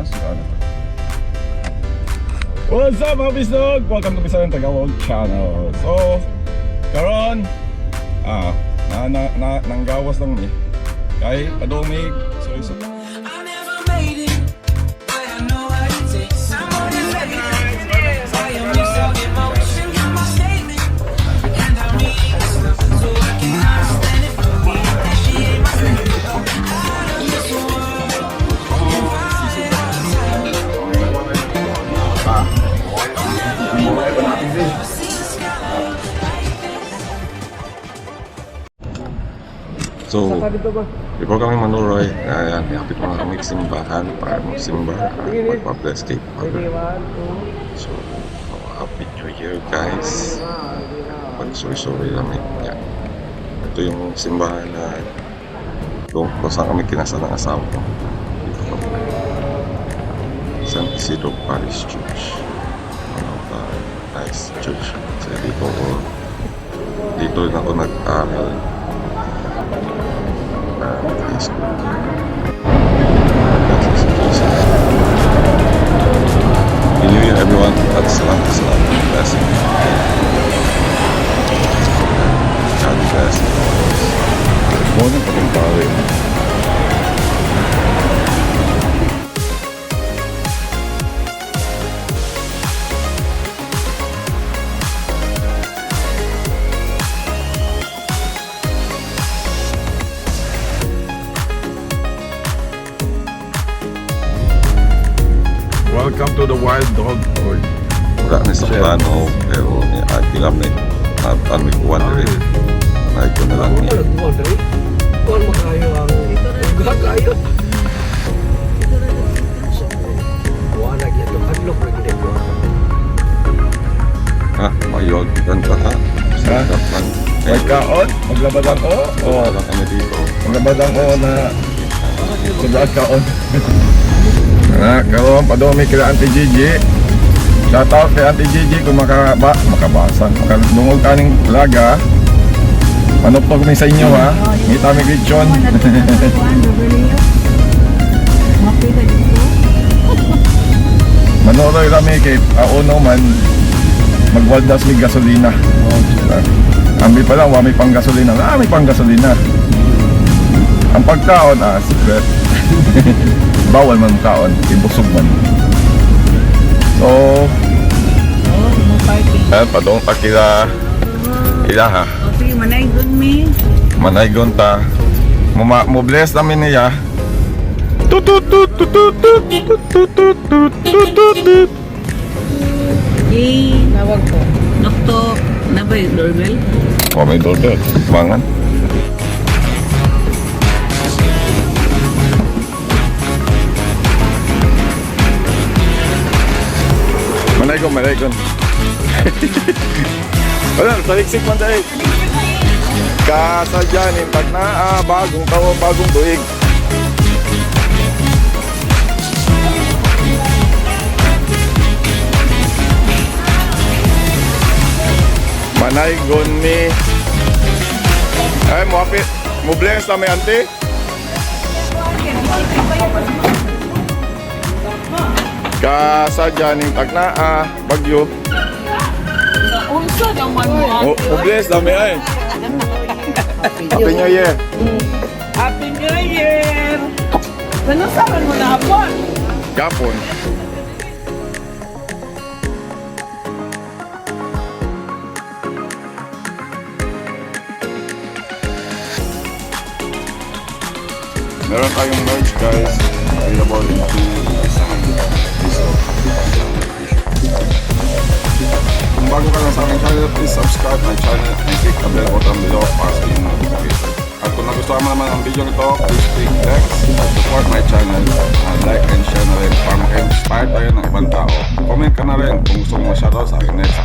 Ano to? What's up, mga bisnog? Welcome to Bisayan Tagalog channel. So, karon na na na nanggawas lang ni. Kay padumig. So I never made it, but I know what it takes. I'm motivated by a mix of emotion. Got my statement, and I read it slow so I can understand it. Appreciate my out of this world. Mumay pa natin din. So, before kami manuroy, ayan, hapit mga kami simbahan para magsimba at magpa-bless kay Father. So, Happy New Year, guys. Pag-sorry-sorry lang yan. Ito yung simbahan na doon kung saan kami kinasal ng asawa ko. Dito kami. San Isidro Parish Church. One of the nice church. Kasi dito rin ako nag-aral high school. That's si Jason. Happy New Year, everyone, at salamat sa blessing. God bless you always. Morning pa kong pare. Welcome to the Wild Dog Horde. Wala ni sa plano, pero ni Agi lang may natan may kuwan rin. Nay ko na lang ni. Kuwan diri. Kuwan mo kayo ang uga kayo. Wala gyud to hadlok ra gyud ko. Ha, mayog ganda ha. Sarap lang. Eh, Pagkaon, maglabad ang o. wala lang kami dito. Maglabad ang o na sobrang kaon. Na, karon padumi kila Auntie Gigi. Shout out kay Auntie Gigi kung makabasa, makadungog kaning vlog ha. Manuptog mi sa inyo ha. Ngita mi lechon. Mapila dito. Manuroy rami kay auno man magwaldas mi gasolina. Ambi pa lang, wa may pang gasolina. Ah, may pang gasolina. Ang pagkaon, secret. Bawal man kaon, ibusog man. So, Oh, mo parking. Padong ta kila ila ha. Okay, manay good me. Manaygon ta. Mo bless namin niya. Tut tut tut tut tut tut tut tut tut tut tut tut. Hey, tawag ko. Noktok. Na ba yung doorbell? Oh, may doorbell. Mangan. Manaygon, manaygon. Wala, taliksik man tayo. Kasadyanin pag naa, bagong taon, bagong tuig. Manaygon ni. Ay, mo apit. Mo bless na may ante. Kasadyanin tag naa, bagyo. Unsa naman mo? Mo bless na may ay. Happy New Year. Happy New Year! Ano sa mo na hapon? Gapon. Meron tayong merch, guys. Available in two design. So, kung bago ka lang sa aking channel, please subscribe my channel and click the bell button below para sa iyong notification. At kung nagustuhan mo naman ang video nito, please click next at support my channel and like and share na rin para maka-inspire tayo ng ibang tao. Comment ka na rin kung gusto mo ma-shoutout sa aking next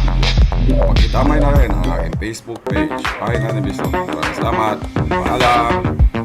video. Pakitamay na rin ang aking Facebook page, Pahina ni Bisnog. Maraming salamat. Paalam!